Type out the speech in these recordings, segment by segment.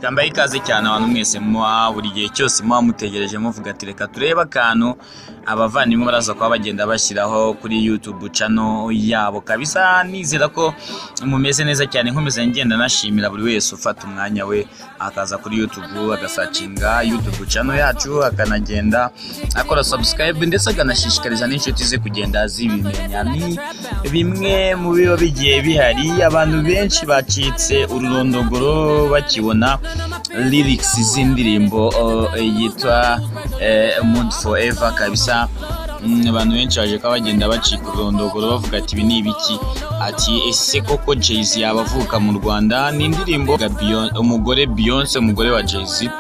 Kambaye ikaze cyane abantu mwese muba buri gihe cyose muba mutegereje muvuga ati reka turebe akantu abavandimwe baraza kuba bagenda bashyiraho kuri YouTube channel yabo kabisa. Nizera ko mumeze neza cyane, nkomeza ngenda nashimira buri wese ufata umwanya we akaza kuri YouTube agasacinga YouTube channel yacu, akanagenda akora subscribe ndetse akanashishikariza n'inshuti ze kugenda zibimenya. Ni bimwe mu biba bigiye bihari, abantu benshi bacitse ururondogoro bakibona lyrics z'indirimbo yitwa Mood Forever kabisa. Abantu benshi baje kuba bagenda bacika ururondogoro bavuga ati ibi ni ibiki, ati ese koko Jay-Z yaba avuka mu Rwanda? Ni indirimbo umugore Beyonce, umugore wa Jay-Z,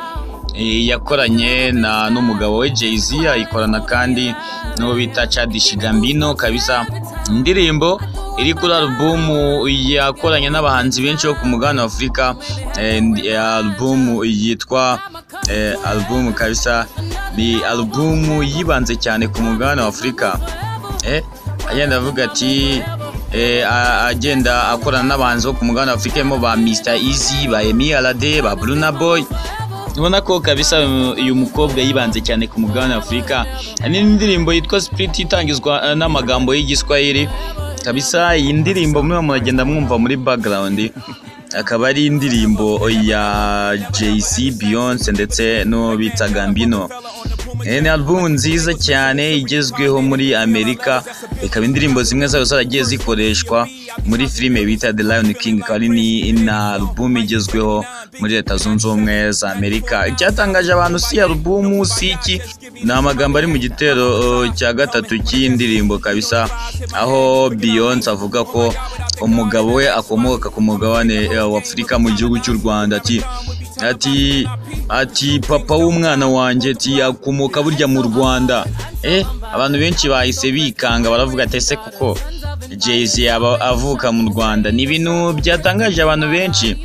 yakoranye na n'umugabo we Jay-Z, ayikorana kandi n'uwo bita Childish Gambino kabisa. Indirimbo iri kuri alubumu yakoranye n'abahanzi benshi bo ku mugabane wa Afurika, alubumu yitwa alubumu kabisa, ni alubumu yibanze cyane ku mugabane wa Afurika. Agenda avuga ati agenda akorana n'abahanzi bo ku mugabane wa Afurika harimo ba Mr Eazi, ba Yemi Alade, ba Burna Boy. Ubona ko kabisa uyu mukobwa yibanze cyane ku mugabane wa Afurika. Hari n'indirimbo yitwa Spirit itangizwa n'amagambo y'Igiswahili kabisa. Iyi ndirimbo mwe muragenda mwumva muri background, akaba ari indirimbo ya Jay-Z, Beyonce ndetse n'uwo bita Gambino. Ni album nziza cyane igezweho muri Amerika, ikaba indirimbo zimwe zayo zaragiye zikoreshwa muri filime bita The Lion King, ikaba ari na album igezweho muri Leta Zunze Ubumwe za Amerika. Icyatangaje abantu si album, si iki, ni amagambo ari mu gitero cya gatatu cy'iyi ndirimbo kabisa, aho Beyonce avuga ko umugabo we akomoka ku mugabane wa Afurika mu gihugu cy'u Rwanda, ati ati ati papa w'umwana wanjye ati akomoka burya mu Rwanda. Abantu benshi bahise bikanga baravuga ati ese kuko Jay-Z yaba avuka mu Rwanda? Ni ibintu byatangaje abantu benshi,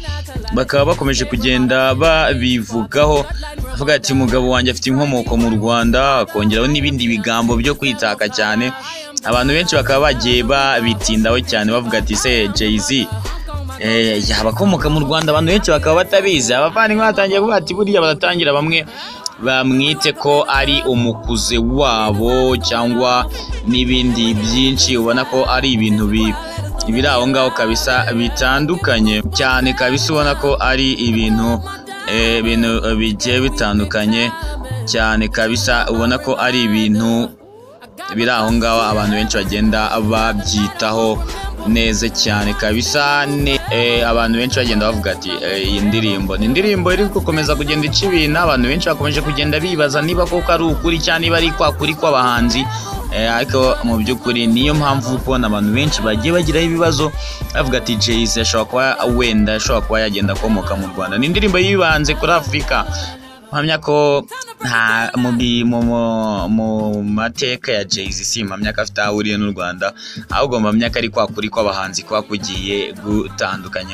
bakaba bakomeje kugenda babivugaho, avuga ati umugabo wanjye afite inkomoko mu Rwanda, akongeraho n'ibindi bigambo byo kwitaka cyane. Abantu benshi bakaba bagiye babitindaho cyane bavuga ati se Jay-Z yaba akomoka mu Rwanda? Abantu benshi bakaba batabizi. Abavandimwe batangiye kuvuga ati buriya baratangira bamwe bamwite ko ari umukuze wabo cyangwa n'ibindi byinshi. Ubona ko ari ibintu biri aho ngaho kabisa bitandukanye cyane kabisa, ubona ko ari ibintu bigiye bitandukanye cyane kabisa, ubona ko ari ibintu biri aho ngaho abantu benshi bagenda babyitaho neza cyane kabisa. Abantu benshi bagenda bavuga ati iyi ndirimbo ni indirimbo iri gukomeza kugenda ica ibintu. Abantu benshi bakomeje kugenda bibaza niba koko ari ukuri cyangwa niba ari kwa kuri kw'abahanzi, ariko mu by'ukuri niyo mpamvu kubona abantu benshi bagiye bagiraho ibibazo bavuga ati Jay-Z ashobora kuba wenda ashobora kuba yagenda akomoka mu Rwanda. Ni indirimbo yibanze kuri Afurika, mpamya ko nta mu mateka ya Jay-Z si mpamya ko afite aho ahuriye n'u Rwanda, ahubwo mpamya ko ari kwa kuri kw'abahanzi kuba kugiye gutandukanye.